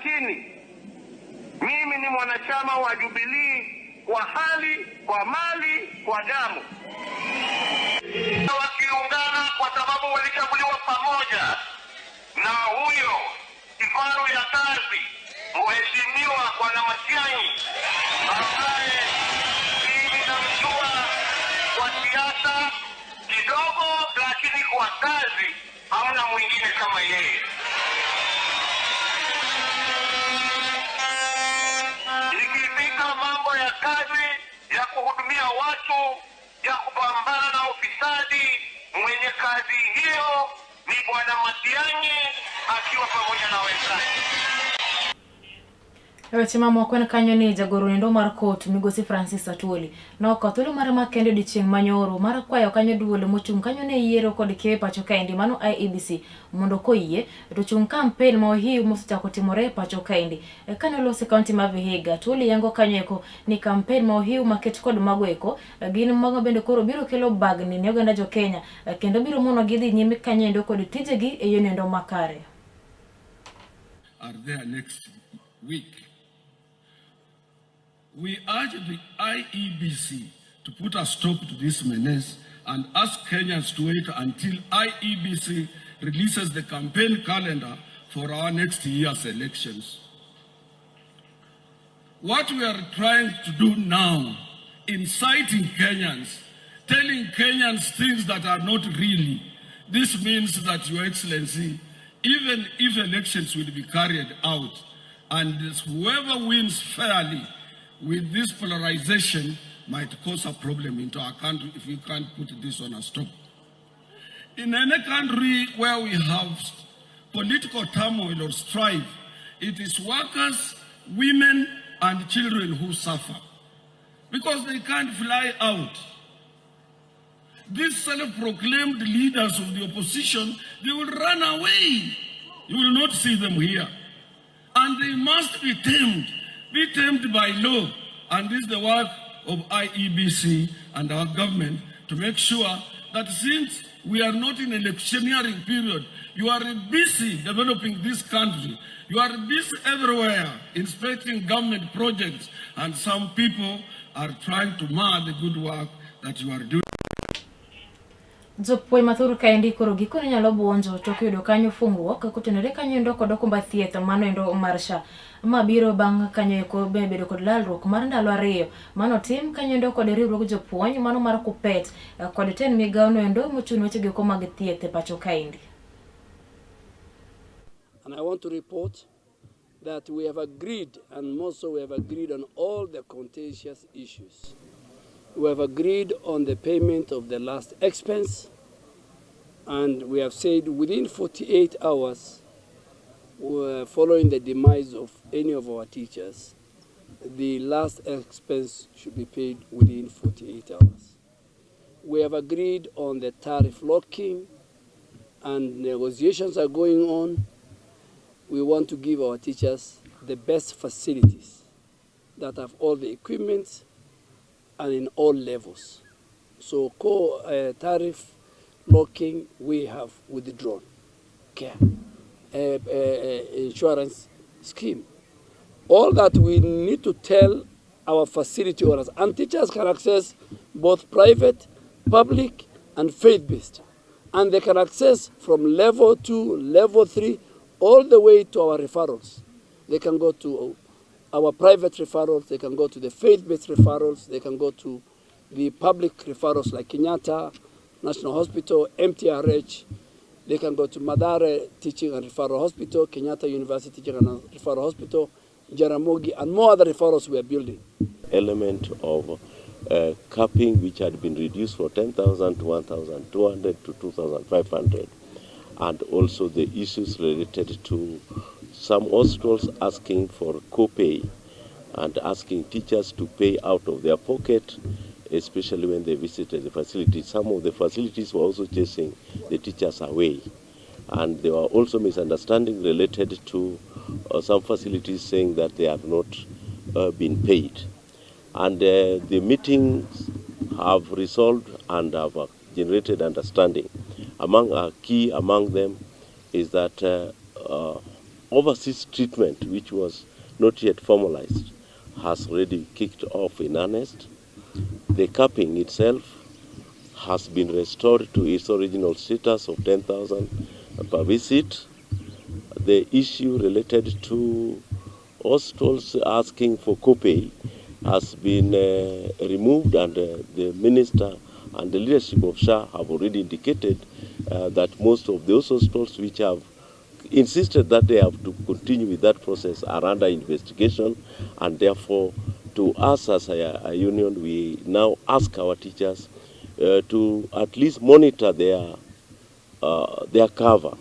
Lakini mimi ni mwanachama wa Jubilee kwa hali, kwa mali, kwa damu. Wakiungana kwa sababu walichaguliwa pamoja na huyo kifaru ya kazi Mheshimiwa Bwana Matiang'i ambaye mimi namjua kwa siasa kidogo, lakini kwa kazi hamna mwingine kama yeye. Ikifika mambo ya kazi ya kuhudumia watu, ya kupambana na ufisadi, mwenye kazi hiyo ni Bwana Matiang'i akiwa pamoja na wenzake. E weche mamoko en kanyo ni jagoro endo mar kot migosi Francis Atwoli nokawo thuolo mare makende odiochieng' manyoro mar kwayo kanyo duol mochung' kanyo ne yiero kod keyo e pacho kaendi mano IEBC mondo koyie to chung' kampen ma ohiu mosechako timore e pacho kaendi. Kane oloso e kaunti ma Vihiga, Atwoli yango kanyo eko ni kampen ma ohiu maket kod mago eko gin mago bende koro biro kelo bagni ne oganda jo Kenya kendo biro mono gidhi nyime kanyo endo kod tijegi e yono endo makare. Are there next week. We urge the IEBC to put a stop to this menace and ask Kenyans to wait until IEBC releases the campaign calendar for our next year's elections. What we are trying to do now, inciting Kenyans, telling Kenyans things that are not really, this means that, Your Excellency, even if elections will be carried out, and whoever wins fairly with this polarization might cause a problem into our country if we can't put this on a stop. In any country where we have political turmoil or strife, it is workers, women, and children who suffer because they can't fly out. These self-proclaimed leaders of the opposition, they will run away. You will not see them here. And they must be tamed by law. And this is the work of IEBC and our government to make sure that since we are not in an electioneering period, you are busy developing this country. You are busy everywhere inspecting government projects, and some people are trying to mar the good work that you are doing. Jopuonj mathoth kaendi koro gikone nyalo buonjo tok yudo kanyo fungruok kotenore kanyo endo kod okumba thieth mano endo mar SHA. Ma biro bang' kanyo eko be bedo kod lalruok mar ndalo ariyo mano tim kanyo endo kod riwruog jopuonj mano mar KUPPET kod tend migawo no endo mochung' ne weche goeko mag thieth e pacho kaendi. And I want to report that we have agreed, and more so we have agreed on all the contentious issues. We have agreed on the payment of the last expense, and we have said within 48 hours following the demise of any of our teachers, the last expense should be paid within 48 hours. We have agreed on the tariff locking, and negotiations are going on. We want to give our teachers the best facilities that have all the equipment and in all levels. So tariff locking, we have withdrawn. Care insurance scheme. All that we need to tell our facility owners, and teachers can access both private, public, and faith-based. And they can access from level 2, level 3, all the way to our referrals. They can go to our private referrals, they can go to the faith-based referrals, they can go to the public referrals like Kenyatta National Hospital, MTRH, they can go to Mathare Teaching and Referral Hospital, Kenyatta University Teaching and Referral Hospital, Jaramogi, and more other referrals we are building. Element of capping, which had been reduced from 10,000 to 1,200 to 2,500, and also the issues related to some hospitals asking for co-pay and asking teachers to pay out of their pocket, especially when they visited the facility. Some of the facilities were also chasing the teachers away. And there were also misunderstandings related to some facilities saying that they have not been paid. And the meetings have resolved and have generated understanding. Among key among them is that overseas treatment, which was not yet formalized, has already kicked off in earnest. The capping itself has been restored to its original status of 10,000 per visit. The issue related to hospitals asking for copay has been removed, and the minister and the leadership of SHA have already indicated that most of those hospitals which have insisted that they have to continue with that process are under investigation, and therefore to us as a union, we now ask our teachers to at least monitor their cover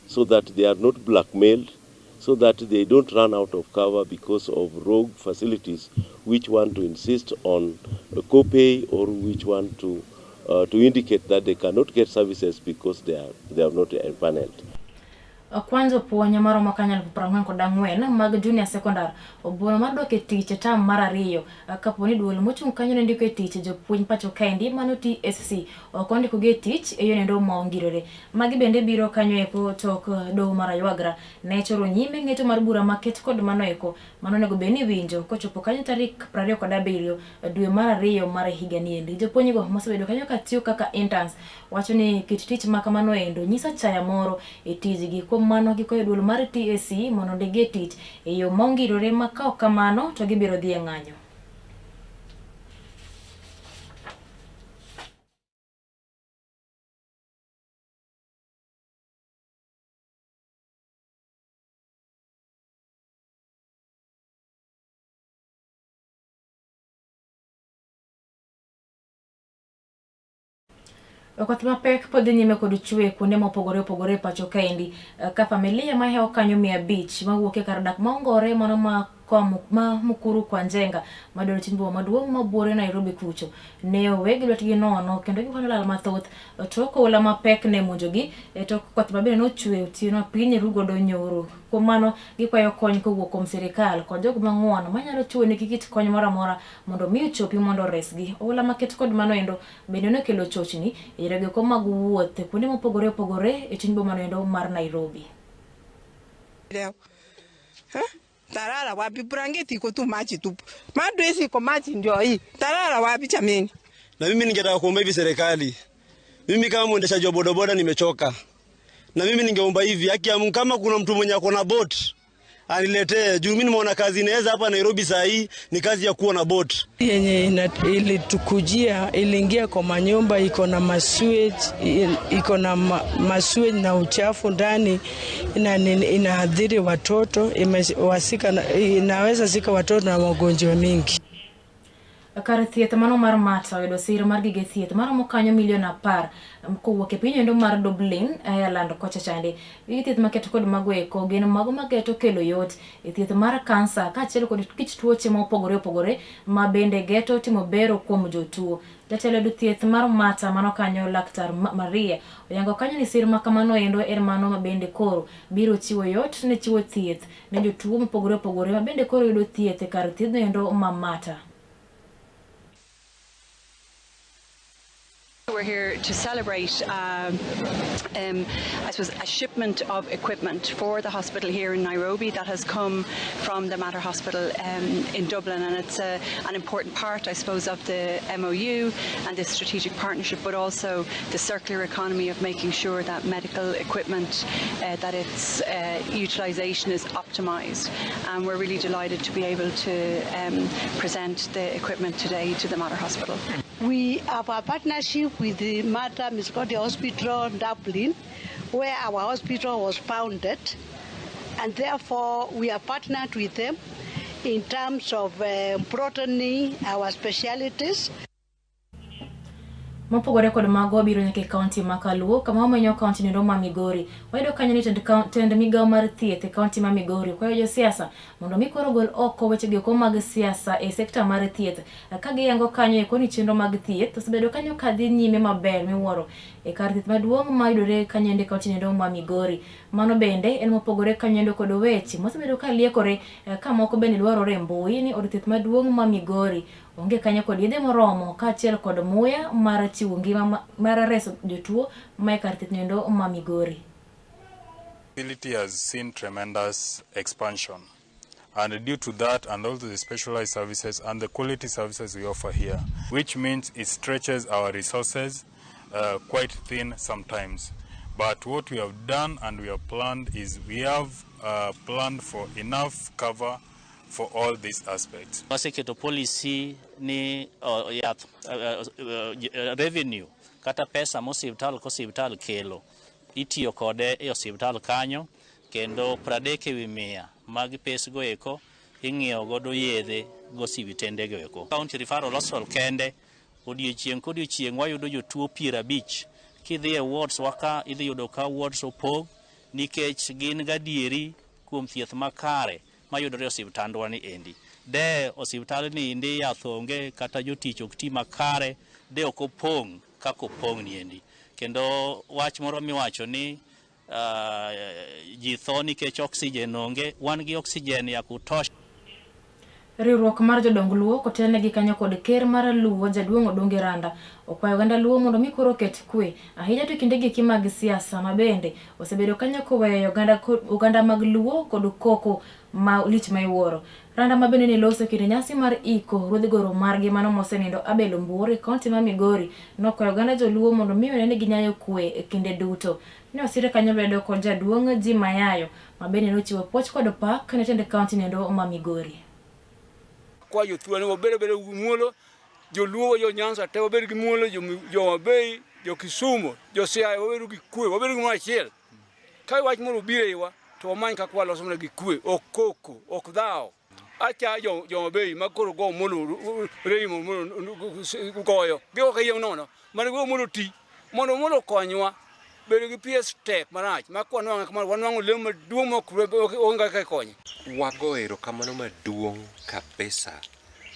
so that they are not blackmailed, so that they don't run out of cover because of rogue facilities which want to insist on a copay or which want to indicate that they cannot get services because they are not empaneled. Kwanza puonj maromo kanyo 44,000 mag junior secondary obuono mar dok e tich e tam mar ariyo kapo ni duol mochung' kanyo ne ndiko e tich jopuonj pacho kaendi mano TSC ok ondikogi e tich e yono ma ongirore. Magi bende biro kanyo eko tok doho mar Aywagra ne choro nyime ng'eto mar bura maket kod mano eko mano onego bed ni iwinjo kochopo kanyo tarik 27 dwe mar ariyo mar higani endi. Jopuonjgo mosebedo kanyo katiyo kaka interns wacho ni kit tich ma kamano endo nyiso achaya moro e tijgi. Kuom mano gikwayo duol mar TSC mondo ondikgi e tich e yo ma ongirore ma ka ok kamano to gibiro dhi e ng'anyo. Koth mapek pod dhi nyime kod chwe kuonde mopogore opogore e pacho kaendi ka familia mahewo kanyo 500 mawuok e kar dak ma ongore mano ma ma Mukuru kwa Njenga madwaro chuny boma maduong' ma buore Nairobi kucho ne owe gi lwetgi nono kendo gikwano lal mathoth tok oula mapek ne monjogi e tok koth mabende nochwe otieno piny ru godo nyoro. Kuom mano gikwayo kony kowuok kuom sirikal kod jogo mang'uon manyalo chiwo negi kit kony moro amora mondo mi ochopi mondo oresgi. Oula maket kod mano endo bende nokelo chochni e yore go mag wuoth kuonde mopogore opogore e chuny boma no mar Nairobi. Talala wapi? Blanketi iko tu maji tupu. Madresi iko maji ndio hii. Talala wapi jameni? Na mimi ningetaka kuomba hivi serikali. Mimi kama mwendeshaji wa bodaboda nimechoka. Na mimi ningeomba hivi, haki ya Mungu, kama kuna mtu mwenye ako na boat aniletee. Juu mimi nimeona kazi inaweza hapa Nairobi saa hii ni kazi ya kuwa na boat. Yenye ilitukujia iliingia kwa manyumba, iko na masewage, iko na masewage na uchafu ndani, inaathiri watoto, inaweza zika watoto na magonjwa mingi. Kar thieth mano mar Mata oyudo sir mar gige thieth maromo kanyo milion 10 kowuok e piny endo mar Dublin, Ireland kocha chande. Gige thieth maketo kod mago eko gin mago mageto kelo yot e thieth mar kansa kaachiel kod kit tuoche ma opogore opogore ma bende geto timo bero kuom jotuo. Jatelo e thieth mar Mata mano kanyo Laktar Maria oyango kanyo ni sir ma kamano endo en mano ma bende koro biro chiwo yot ne chiwo thieth ne jotuo mopogore opogore ma bende koro yudo thieth e kar thieth endo ma Mata. We're here to celebrate, I suppose, a shipment of equipment for the hospital here in Nairobi that has come from the Mater Hospital in Dublin, and it's an important part, I suppose, of the MOU and this strategic partnership, but also the circular economy of making sure that medical equipment, that its utilisation is optimised. And we're really delighted to be able to present the equipment today to the Mater Hospital. We have a partnership with the Mater Misericordiae Hospital, Dublin, where our hospital was founded, and therefore we are partnered with them in terms of broadening our specialities. Mopogore kod mago biro nyaka e kaunti ma Kaluo kama wamenyo kaunti nendo ma Migori. Wayudo kanyo ni tend migawo mar thieth e kaunti ma Migori kwayo josiasa mondo mi koro gol oko weche go mag siasa e sekta mar thieth. Ka giyango kanyo eko ni chenro mag thieth osebedo kanyo ka dhi nyime maber miwuoro e kar thieth maduong' ma yudore kanyo endo e kaunti nendo ma Migori. Mano bende en mopogore kanyo endo kod weche mosebedo ka liekore ka moko bende dwarore e mbui ni od thieth maduong' ma Migori onge kanyo kod yedhe moromo kaachiel kod muya mar chiwo ngima mar reso jotuo ma e kar thieth nendo ma Migori. Facility has seen tremendous expansion. And due to that, and also the specialized services and the quality services we offer here, which means it stretches our resources quite thin sometimes. But what we have done and we have planned is we have planned for enough cover for all these aspects. Waseketo policy ni yath revenue kata pesa mosiptal kosiptal kelo itiyo kode e osiptal kanyo kendo 30% mag pesgo eko ing'iewo godo yedhe go sipitende go eko. County Referral Hospital kende odiechieng' kodiechieng' wayudo jotuo 50. Kidhi e wards waka idhi yudo ka wards opog nikech gin gadieri kuom thieth makare mayudore e osiptandwa ni endi. De osiptal ni endi yath onge kata jotich ok ti makare, de ok opong' kaka opong' ni endi. Kendo wach moro miwacho ni ji tho nikech oxygen onge, wan gi oxygen ya kutosha. Riwruok mar jodong Luo kotelnegi kanyo kod ker mar Luo jaduong' Odungi Randa okwayo oganda Luo mondo mi koro oket kwe ahinya to kinde giki mag siasa ma bende osebedo kanyo koweyo oganda mag Luo kod koko ma lich ma iwuoro. Randa ma bende ne loso kinde nyasi mar iko ruodh goro margi mano mosenindo Abel Ombuor e kaunti ma Migori nokwayo oganda joluo mondo mi one ni ginyayo kwe e kinde duto. Ne osire kanyo lwedo kod jaduong' Jim Mayayo ma bende nochiwo puoch kod pak ne tend kaunti nendo ma Migori. Kwa jothurwa ni wabed abeda gi muolo, joluo jo Nyanza te wabed gi muolo, jo Homa-Bay, jo Kisumu, jo Siaya wabed gi kwe, wabed gi moro achiel. Ka wach moro obiro e iwa to wamany kaka waloso mana gi kwe, ok koko, ok dhawo. Acha jo Homa-Bay ma koro go Omolo Reimo Omolo goyo, gigo kayiem nono, mana go Omolo ti, mondo Omolo okonywa bedo gi PS tek marach ma kwanwang'o kamano wanwang'o lemo maduong' ma ok onge kaka ikonye. Wago erokamano maduong' kabisa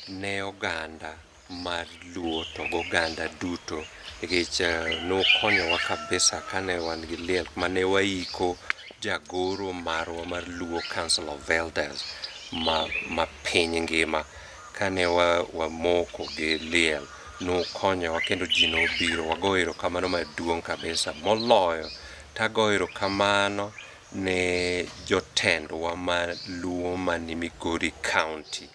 ne oganda mar Luo to goganda duto nikech nukonyowa kabisa kane wan gi liel mane waiko jagoro marwa mar Luo Council of Elders ma piny ngima kane wamoko gi liel nukonyowa kendo ji nobiro. Wago erokamano maduong' kabisa moloyo tago erokamano ne jotendwa ma Luo mani Migori County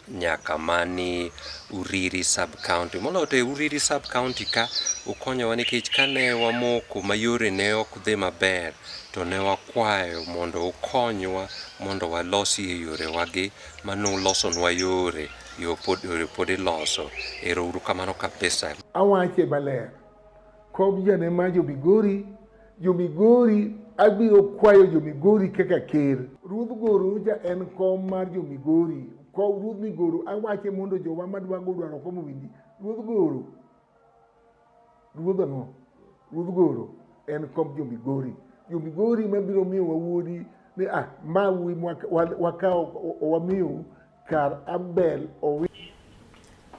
nyaka mani Uriri sub county. Moloyo to e Uriri sub county ka ukonyowa nikech kane wamoko ma yore ne ok dhi maber to ne wakwayo mondo ukonywa mondo walosie yorewagi manulosonwa yore, yore pod iloso. Ero uru kamano kabisa. Awache maler, kom jane ma jo Migori, jo Migori abiro kwayo jo Migori kaka ker. Ruodh Goro ja en kom mar jo Migori. Kom Ruodh Migoro awache mondo jowa madwa dwaro kom owinji. Ruodh Goro, ruodh ang'o? Ruodh Goro en kom jo Migori. Jo Migori mabiro miyo wawuodi ni ma wuoyi wakawo wamiyo kar Abel Owi.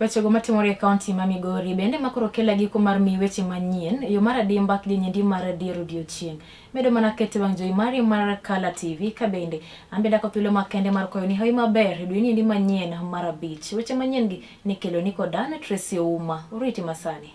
Wechego matimore e kaunti ma Migori bende makoro kela giko mar miyi weche manyien e yo mar adimba kidienyendi mar adier odiochieng'. Medo mana kete wang' jowi mari mar Kala TV ka bende an bende ako thuolo makende mar kwayo ni hawi maber e dwe niendi manyien mar 5. Weche manyien gi nikelo ni kod an Tracy Ouma. Oriti masani.